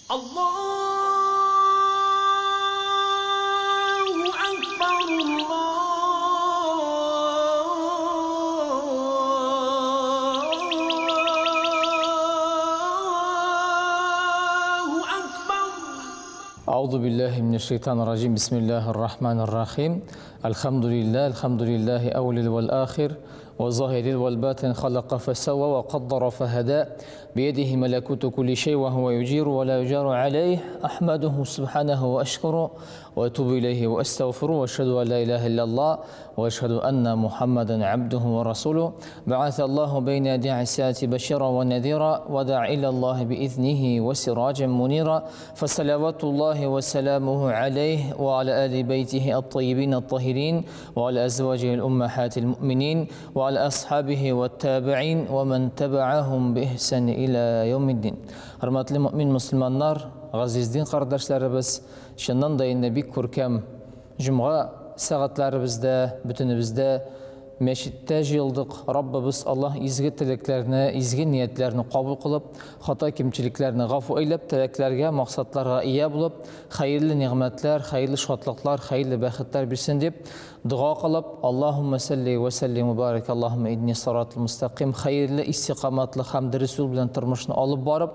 Allahu Akbar, Allahu Akbar. Euzu billahi mineşşeytanirracim. Bismillahirrahmanirrahim. Elhamdülillah, elhamdülillahi evvelil vel ahir ve zahiril vel batin halaka fesevve ve kaddara feheda. Biyedihi melekutu kulli şey ve huve yuciru ve la yucaru aleyh. Ahmeduhu subhanehu ve eşkuru ve etubu ileyhi ve estağfiru ve eşhedü en la ilahe illallah ve eşhedü enne Muhammeden abduhu ve rasuluhu. Ba'athallahu beyne yedey saati beşira ve nezira ve da'a ilallahi biiznihi ve siracen munira. Fesalavatullahi ve selamuhu aleyh ve ala ali beytihi et-tayyibin et-tahirin ve ala ezvacihi'l ummahatil mu'minin ve ala ashabihi ve tabi'in ve men tebe'ahum bi ihsan ila yevmiddin. Hürmetli mümin Müslümanlar, aziz din kardeşlerimiz, şundan da yine bir kurkem cuma saatlerimizde, bütünümüzde meşitte jıyıldık. Rabbimiz Allah izgi tileklerini, izgi niyetlerini kabul kılıp, hata kimçiliklerini gafu eylep, tileklerge, maksatlarga iya bulup, hayırlı nimetler, hayırlı şatlıklar, hayırlı bəxtlər bilsin deyip, dua kılıp, Allahümme salli ve sellim mübarek, Allahümme idni sıratul müstakim, hayırlı istikamatlı hamd Resul bilen turmuşunu alıp barıp,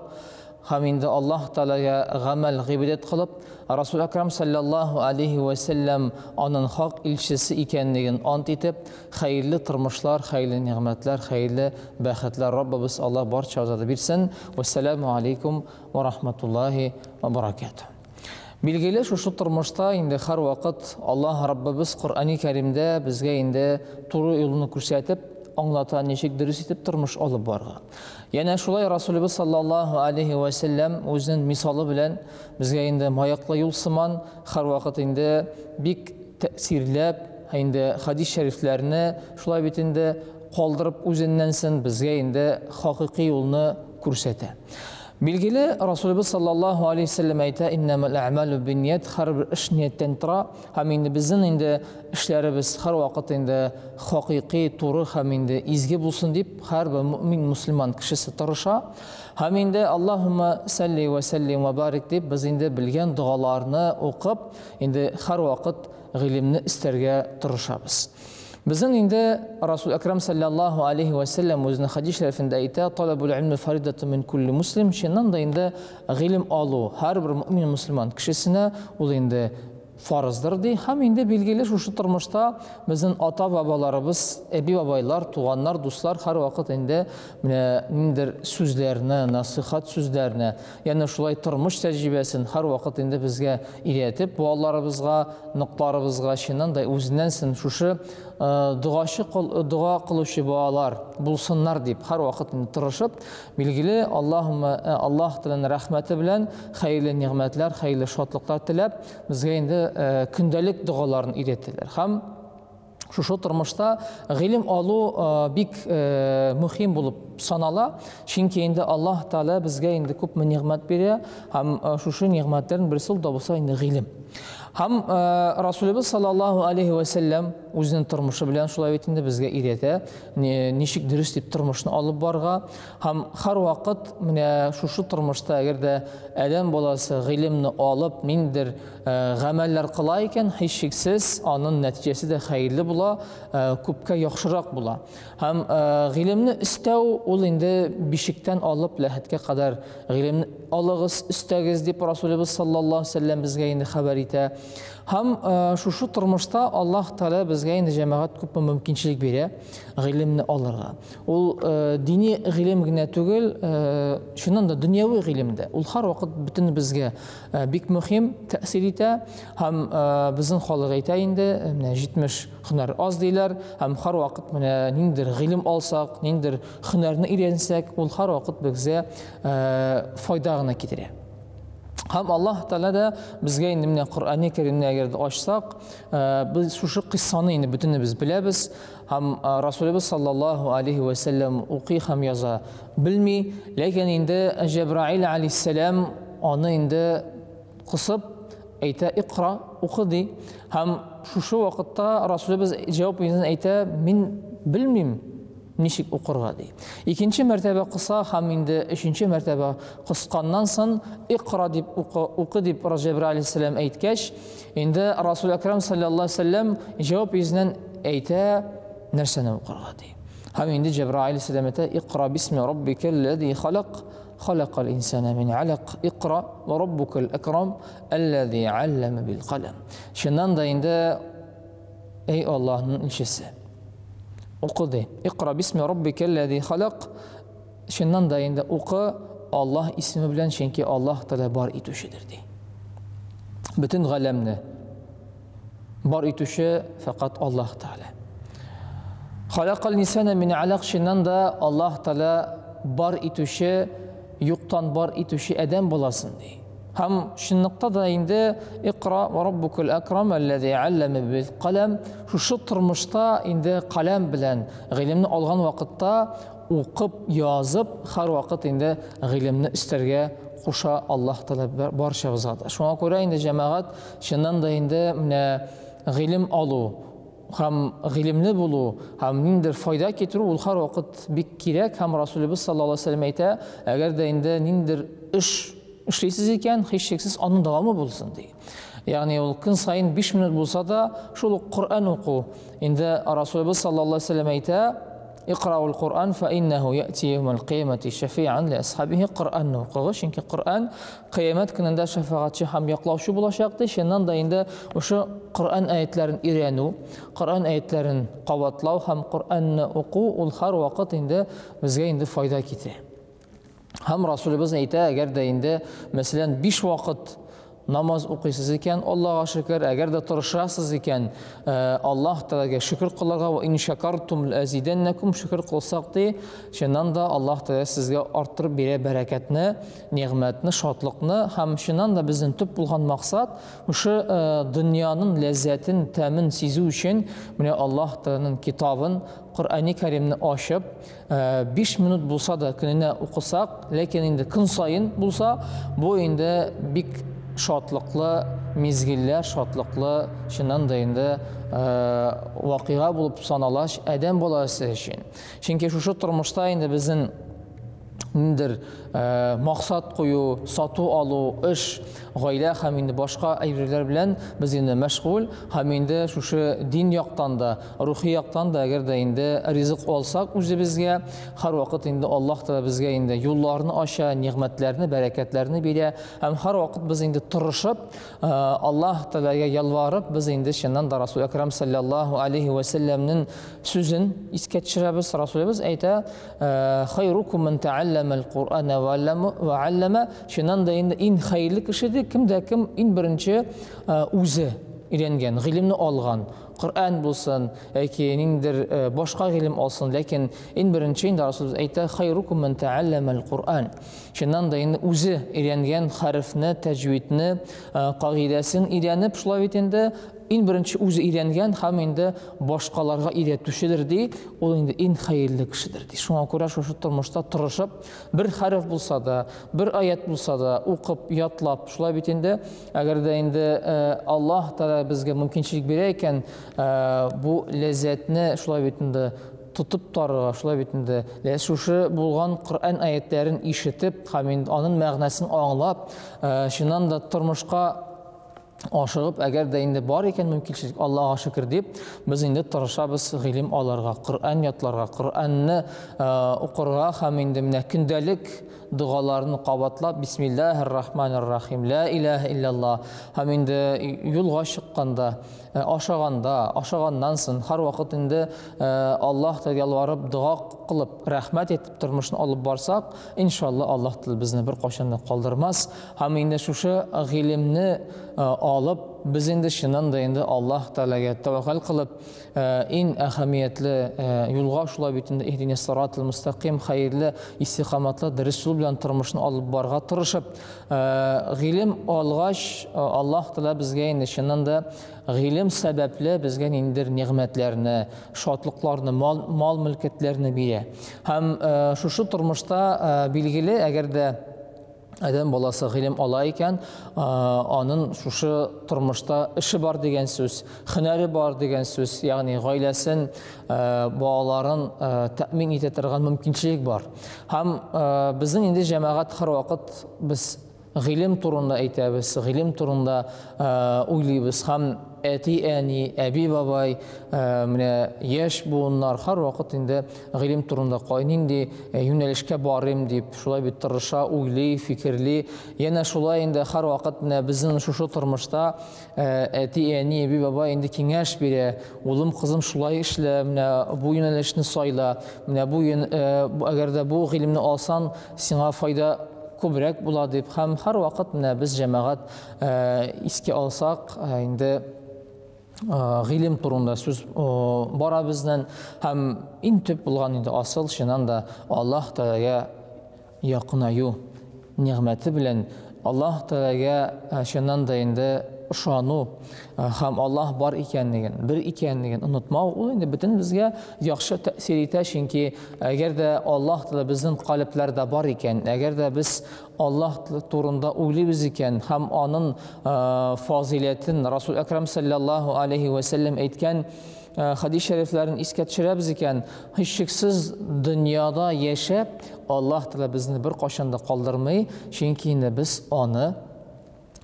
hem indi Allah Teala'ya gamel gıybet kılıp, Resul-i Ekrem sallallahu aleyhi ve sellem onun hak ilçesi ikenliğin ant etip, hayırlı turmuşlar, hayırlı nimetler, hayırlı bəxtlər Rabbimiz Allah barçamıza bilsin. Vesselamu aleykum ve rahmetullahi ve berekatuhu. Bilgili şu turmuşta indi her vakit Allah Rabbimiz Kur'an-ı Kerim'de bizge indi turu yolunu gösterip, anlatan, nechik dürüst etip turmuş alıp barga. Yana şulay Resulümüz sallallahu aleyhi ve sellem özünün misalı bilen bizge indi mayaqlı yol sıman her vakit indi bik tesirlep indi hadis şeriflerini şulay bit indi kaldırıp özündənsin bizge indi hakiki yolunu görsətə. Bilgili Resulümüz sallallahu aleyhi ve sellem ayta innemel a'malu binniyat, her bir iş niyetden tura. Hem indi bizim indi işlerimiz her vakit indi hakiki turu hem indi izgi bulsun deyip her bir mümin Müslüman kişisi tırışa. Hem indi Allahümme salli ve sellim ve barik deyip biz indi bilgen dualarını okup indi her vakit ilimni isterge tırışabız. Bizim indi Resul-i Ekrem sallallahu aleyhi ve sellem özünün hadis-i şerifinde ayta talabul ilmi faridatu min kulli muslim. Şundan da indi ilim alu her bir mümin Müslüman kişisine ol indi farzdır dey. Hem indi bilgili şu turmuşta bizim ata babalarımız, ebi babaylar, tuğanlar, dostlar her vakit indi nindir sözlerini, nasihat sözlerini, yani şulay turmuş tecrübesini her vakit indi bizge iletip, balalarımızga, nıqlarımızga şundan da özündənsin şuşu dua kılışı balalar bulsunlar deyip her vakit tırışıp, bilgili Allahümme Allah Teala'nın rahmeti bilen hayırlı nimetler, hayırlı şatlıklar tilep bizge indi gündelik dualarını ilettiler. Hem şu turmuşta ilim alu bik mühim bulup sanala. Çünkü indi Allah Teala bizge indi köp nimet veriyor. Hem şu nimetlerin birisi de olsa indi ilim. Hem Resulümüz sallallahu aleyhi ve sellem özünün turmuşu bilen şulay indi bizge iletə, nechik dürüst dip turmuşunu alıp barga. Hem her vakit mine şu turmuşta eğer de adam balası ilimni alıp mindir gameller kılayken hiç şeksiz onun neticesi de hayırlı bula, köpkə yaxşırak bula. Hem ilimni istev ol indi bişikten alıp ləhətə kadar ilimni alığız, istegiz deyip Resulümüz sallallahu aleyhi ve sellem bizge indi xəbər itə. Hem şu turmuşta Allah Teala bizge indi cemaat köpmü mümkünçilik berə ilimni alırğa. Ol dini ilim gine tügül, şundan da dünyavi ilimdə. Ol hər vakit bütün bizge bik mühim təsir itə. Hem bizim xalıq itə indi 70 hünər az deyilər. Hem hər vakit nindir ilim alsaq, nindir hünərini öyrənsək, ol hər vakit bizə faydağına getirə. Hem Allah Teala da bizge indi mine Kur'an-ı Kerimni eğer de açsaq, biz şu qıssanı indi bütünü biz biləbiz. Hem Resulümüz sallallahu aleyhi ve sellem oqi hem yaza bilmi, lakin indi Cebrail aleyhisselam onu indi qısıb ayta iqra oqu Hem şu vaxtda Resulümüz cevap yüzünden ayta min bilmim Ничек укырга ди. Икенче мәртәбә кыса һәм инде өченче мәртәбә кысканнан соң икра дип укы, укы дип Җәбраил алейһиссәлам әйткәч, инде Расул Әкрам саллаллаһу алейһи вәсәлләм җавап йөзеннән әйтә нәрсәне укырга ди. Һәм инде Җәбраил алейһиссәлам әйтә: "Икра бисми раббикаллази халак, халакал инсана мин алак, икра ва раббукал акрам, аллази аллама бил калам." Чыннан да инде эй Аллаһның илчесе, укы ди. Икра бисми раббикаллази халак. Чыннан да инде укы Аллаһ исеме белән, чөнки Аллаһ Тәгалә бар итүчедер ди. Бөтен галәмне бар итүче фәкать Аллаһ Тәгалә. Халакал инсана мин алак, чыннан да Аллаһ Тәгалә бар итүче, юктан бар итүче адәм баласын ди. Һәм чынлыкта да инде икра ва раббукал акрам аллази аллама бил калам, шушы тормышта инде каләм белән гыйлемне алган вакытта укып, язып, һәрвакыт инде гыйлемне өстәргә куша Аллаһ Тәгалә барчабызга да. Шуңа күрә инде җәмәгать чыннан да инде менә гыйлем алу һәм гыйлемле булу һәм ниндидер файда китерү ул һәрвакыт бик кирәк. Һәм Расулыбыз саллаллаһу алейһи вәсәлләм әйтә, әгәр дә инде ниндидер эш эшлисез икән, һичшиксез аның дәвамы булсын ди. Ягъни ул көн саен 5 минут булса да, шул ук Коръән уку. Инде Расулыбыз саллаллаһу алейһи вәсәлләм әйтә, Икраул Коръән фа иннәһу яти яумал кыямати шәфиан ли асхабихи. Коръәнне укыгыз, чөнки Коръән кыямәт көнендә шәфәгатьче һәм яклаучы булачак ди. Чыннан да инде ошо Коръән аятларын өйрәнү, Коръән аятларын кабатлау һәм Коръәнне уку ул һәрвакыт инде безгә инде файда китерә. Һәм Расулыбыз әйтә, әгәр дә инде, мәсәлән, 5 вакыт намаз укыйсыз икән, Аллаһка шөкер, әгәр дә тырышасыз икән, Аллаһ Тәгаләгә шөкер кылырга, ва ин шакартум лазиданнакум, шөкер кылсак ди, чыннан да Аллаһ Тәгалә сезгә арттырып бирә бәрәкәтне, нигъмәтне, шатлыкны. Һәм чыннан да безнең төп булган максат шушы дөньяның ләззәтен, тәмен сизү өчен менә Аллаһ Тәгаләнең китабын, Коръәни Кәримне ачып, 5 минут булса да көненә укысак, ләкин инде көн саен булса, бу инде бик шатлыклы мизгелләр, шатлыклы чыннан да инде вакыйга булып санала адәм баласы өчен. Чөнки шушы тормышта инде безнең ниндидер максат кую, сату алу, эш, гаилә һәм инде башка әйберләр белән без инде мәшгуль һәм инде шушы дин яктан да, рухи яктан да әгәр дә инде ризык алсак үзебезгә, һәрвакыт инде Аллаһ Тәгалә безгә инде юлларны ача, нигъмәтләрне, бәрәкәтләрне бирә һәм һәрвакыт без инде тырышып, Аллаһ Тәгаләгә ялварып, без инде чыннан да Расул Әкрам саллаллаһу алейхи ва сәлләмнең сүзен искә төшерәбез. Расулыбыз әйтә, Хайрукум ман тааллама ал-Кур'ана ва аллама, чыннан да инде иң хәерле кеше ди, кем дә кем иң беренче үзе өйрәнгән, гыйлемне алган, Коръән булсын, яки ниндидер башка гыйлем алсын, ләкин иң беренче инде Расулыбыз әйтә, хайрукум ман тааллама ал-Кур'ан. Чыннан да инде үзе өйрәнгән хәрефне, тәҗвидне, кагыйдәсен өйрәнеп, шулай бит инде, иң беренче үзе өйрәнгән һәм инде башкаларга өйрәтүчедер ди, ул инде иң хәерле кешедер ди. Шуңа күрә шушы тормышта тырышып, бер хәреф булса да, бер аят булса да укып, ятлап, шулай бит инде, әгәр дә инде Аллаһ Тәгалә безгә мөмкинчелек бирә икән, бу ләззәтне шулай бит инде тотып тарырга, шулай бит инде, шушы булган Коръән аятларын ишетеп һәм инде аның мәгънәсен аңлап, чыннан да тормышка ашыгып, әгәр дә инде бар икән мөмкинчелек, Аллаһка шөкер дип, без инде тырышабыз гыйлем алырга, Коръән ятларга, Коръәнне укырга һәм инде менә көндәлек догаларны кабатлап, Бисмиллаһир Рахманир Рахим, ла илаһа илляллаһ, һәм инде юлга чыкканда, ашаганда, ашаганнан соң һәрвакыт инде Аллаһ Тәгаләгә ялварып, дога кылып, рәхмәт итеп тормышны алып барсак, иншалла Аллаһ Тәгалә безне беркайчан да калдырмас. Һәм инде шушы гыйлемне алып, без инде чыннан да инде Аллаһ Тәгаләгә тәвәккәл кылып, иң әһәмиятле юлга, шулай бит инде иһдинә сиратал мустаким, хәерле, истикаматлы, дөрес юл белән тормышны алып барырга тырышып, гыйлем алгач, Аллаһ Тәгалә безгә инде чыннан да гыйлем сәбәпле безгә ниндидер нигъмәтләрне, шатлыкларны, мал мөлкәтләрне бирә. Һәм шушы тормышта билгеле, әгәр дә Адәм баласы гыйлем ала икән, анын шушы тормышта эше бар дигән сүз, һөнәре бар дигән сүз, ягъни гаиләсен, балаларын тәэмин итә торган мөмкинчелек бар. Һәм безнең инде җәмәгать һәрвакыт без гыйлем турында әйтәбез, гыйлем турында уйлыйбыз һәм әти-әни, әби-бабай, менә яшь буыннар һәрвакыт инде гыйлем турында кай нинди юнәлешкә барыйм дип, шулай бит тырыша, уйлый, фикерли. Янә шулай инде һәрвакыт менә безнең шушы тормышта әти-әни, әби-бабай инде киңәш бирә. Улым, кызым, шулай эшлә, менә бу юнәлешне сайла, менә бу әгәр дә бу гыйлемне алсаң, сиңа файда күбрәк була дип. Һәм һәрвакыт менә без җәмәгать искә алсак, инде гыйлем турында сүз бара безнең. Һәм иң төп булган инде асыл, чыннан да Аллаһ Тәгаләгә якынаю нигъмәте белән Аллаһ Тәгаләгә чыннан да инде ышану һәм Аллаһ бар икәнлеген, бер икәнлеген онытмау, ул инде бөтен безгә яхшы тәэсир итә, чөнки әгәр дә Аллаһ Тәгалә безнең калебләрдә бар икән, әгәр дә без Аллаһ турында уйлыйбыз икән һәм аның фазиләтен Расул Әкрам саллаллаһу алейхи ва сәлләм әйткән хадис шәрифләрен искә төшерәбез икән, һичшиксез дөньяда яшәп Аллаһ Тәгалә безне бер кайчан да калдырмый, чөнки инде без аны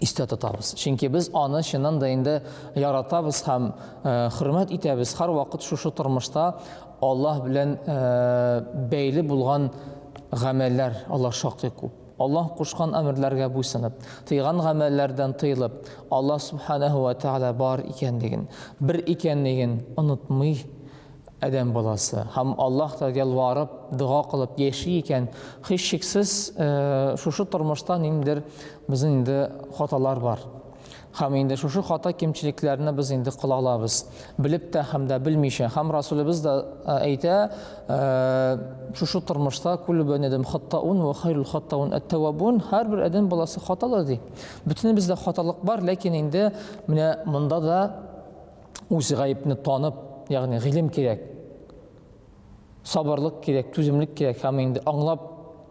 истә тотабыз. Чөнки без аны чыннан да инде яратабыз һәм хөрмәт итәбез. Һәрвакыт шушы тормышта Аллаһ белән бәйле булган гамәлләр алар шактый күп. Аллаһ кушкан әмерләргә буйсынып, тыйган гамәлләрдән тыелып, Аллаһ субханаһу ва тааля бар икәнлеген, бер икәнлеген онытмый адәм баласы. Һәм Аллаһ та ялварып, дога кылып яши икән, һичшиксез шушы тормышта ниндидер безнең инде хаталар бар. Һәм инде шушы хата кимчелекләрне без инде кыла алабыз. Белеп тә һәм дә белмичә. Һәм Расулыбыз да әйтә, шушы тормышта күлле бәни адәм хаттаун ва хайрул хаттаун ат-тавабун, һәрбер адәм баласы хаталы ди. Бөтенебездә хаталык бар, ләкин инде менә монда да үз гаепне танып, ягъни гыйлем кирәк, сабырлык кирәк, түземлек кирәк һәм инде аңлап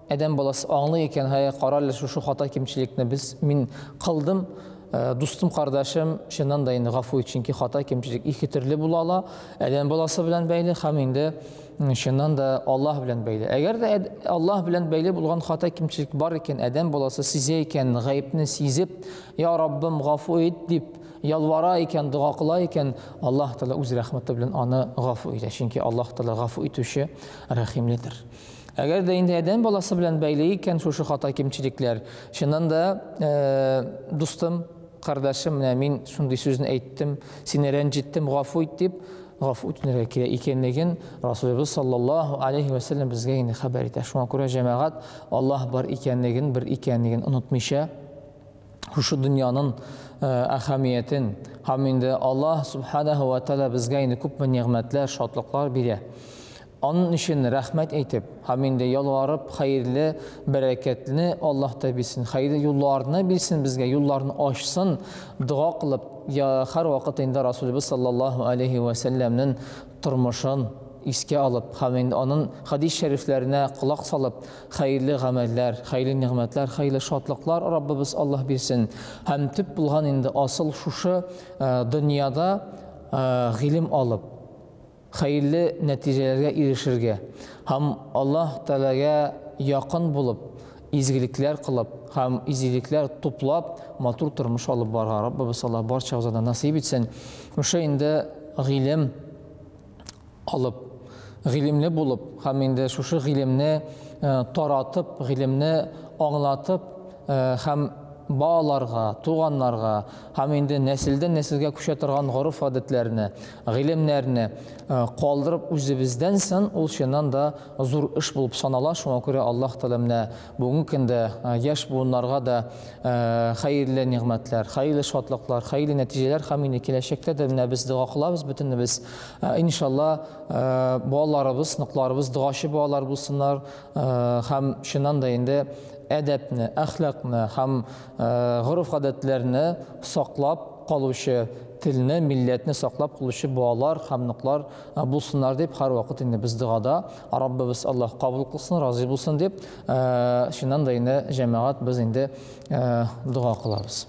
адәм баласы аңлый икән, һәй, кара әле шушы хата кимчелекне без мин кылдым, дустым, кардәшем, чыннан да инде гафу ит, чөнки хата кимчелек ике төрле була ала, адәм баласы белән бәйле һәм инде чыннан да Аллаһ белән бәйле. Әгәр дә Аллаһ белән бәйле булган хата кимчелек бар икән, адәм баласы сизә икән, гаепне сизеп, я Раббым, гафу ит дип ялвара икән, дога кыла икән, Аллаһ Тәгалә үз рәхмәте белән аны гафу итә, чөнки Аллаһ Тәгалә гафу итүче, рәхимледер. Әгәр дә инде адәм баласы белән бәйле икән шушы хата кимчелекләр, чыннан да, дустым, кардәшем, менә мин шундый сүзне әйттем, сине рәнҗеттем, гафу ит дип, гафу үтенергә кирәк икәнлеген Расулыбыз саллаллаһу алейхи ва сәлләм безгә инде хәбәр итә. Шуңа күрә җәмәгать Аллаһ бар икәнлеген, бер икәнлеген онытмыйча, шушы дөньяның әһәмиятен һәм инде Аллаһ субханаһу ва тааля безгә инде күпме нигъмәтләр, шатлыклар бирә. Аның өчен рәхмәт әйтеп, һәм инде ялварып, хәерле бәрәкәтне Аллаһ та бирсен, хәерле юлларны бирсен безгә, юлларны ачсын, дога кылып, я һәрвакыт инде Расулыбыз саллаллаһу алейхи ва сәлләмнең тормышын искә алып, һәм инде аның хадис шәрифләренә колак салып, хәерле гамәлләр, хәерле нигъмәтләр, хәерле шатлыклар Раббыбыз Аллаһ бирсен. Һәм төп булган инде асыл шушы дөньяда гыйлем алып, хәерле нәтиҗәләргә ирешергә һәм Аллаһ Тәгаләгә якын булып, изгелекләр кылып һәм изгелекләр туплап, матур тормыш алып барырга Раббыбыз Аллаһ барчабызга да насыйп итсен. Шушы инде гыйлем алып, гыйлемле булып һәм инде шушы гыйлемне таратып, гыйлемне аңлатып һәм балаларга, туганнарга һәм инде нәселдән нәселгә күчә торган гореф-гадәтләрне, гыйлемнәрне калдырып үзебездән соң, ул чыннан да зур эш булып санала. Шуңа күрә Аллаһ Тәгалә менә бүгенге көндә яшь буыннарга да хәерле нигъмәтләр, хәерле шатлыклар, хәерле нәтиҗәләр һәм инде киләчәктә дә менә без дога кылабыз бөтенебез. Иншалла, балаларыбыз, ныкларыбыз догачы балалар булсыннар һәм чыннан да инде әдәпне, әхлакны һәм гореф-гадәтләрне саклап, калучы, телне, милләтне саклап калучы балалар һәм ныклар булсыннар дип һәрвакыт инде без догада Раббыбыз Аллаһ кабул кылсын, разый булсын дип, чыннан да инде җәмәгать без инде дога кылабыз.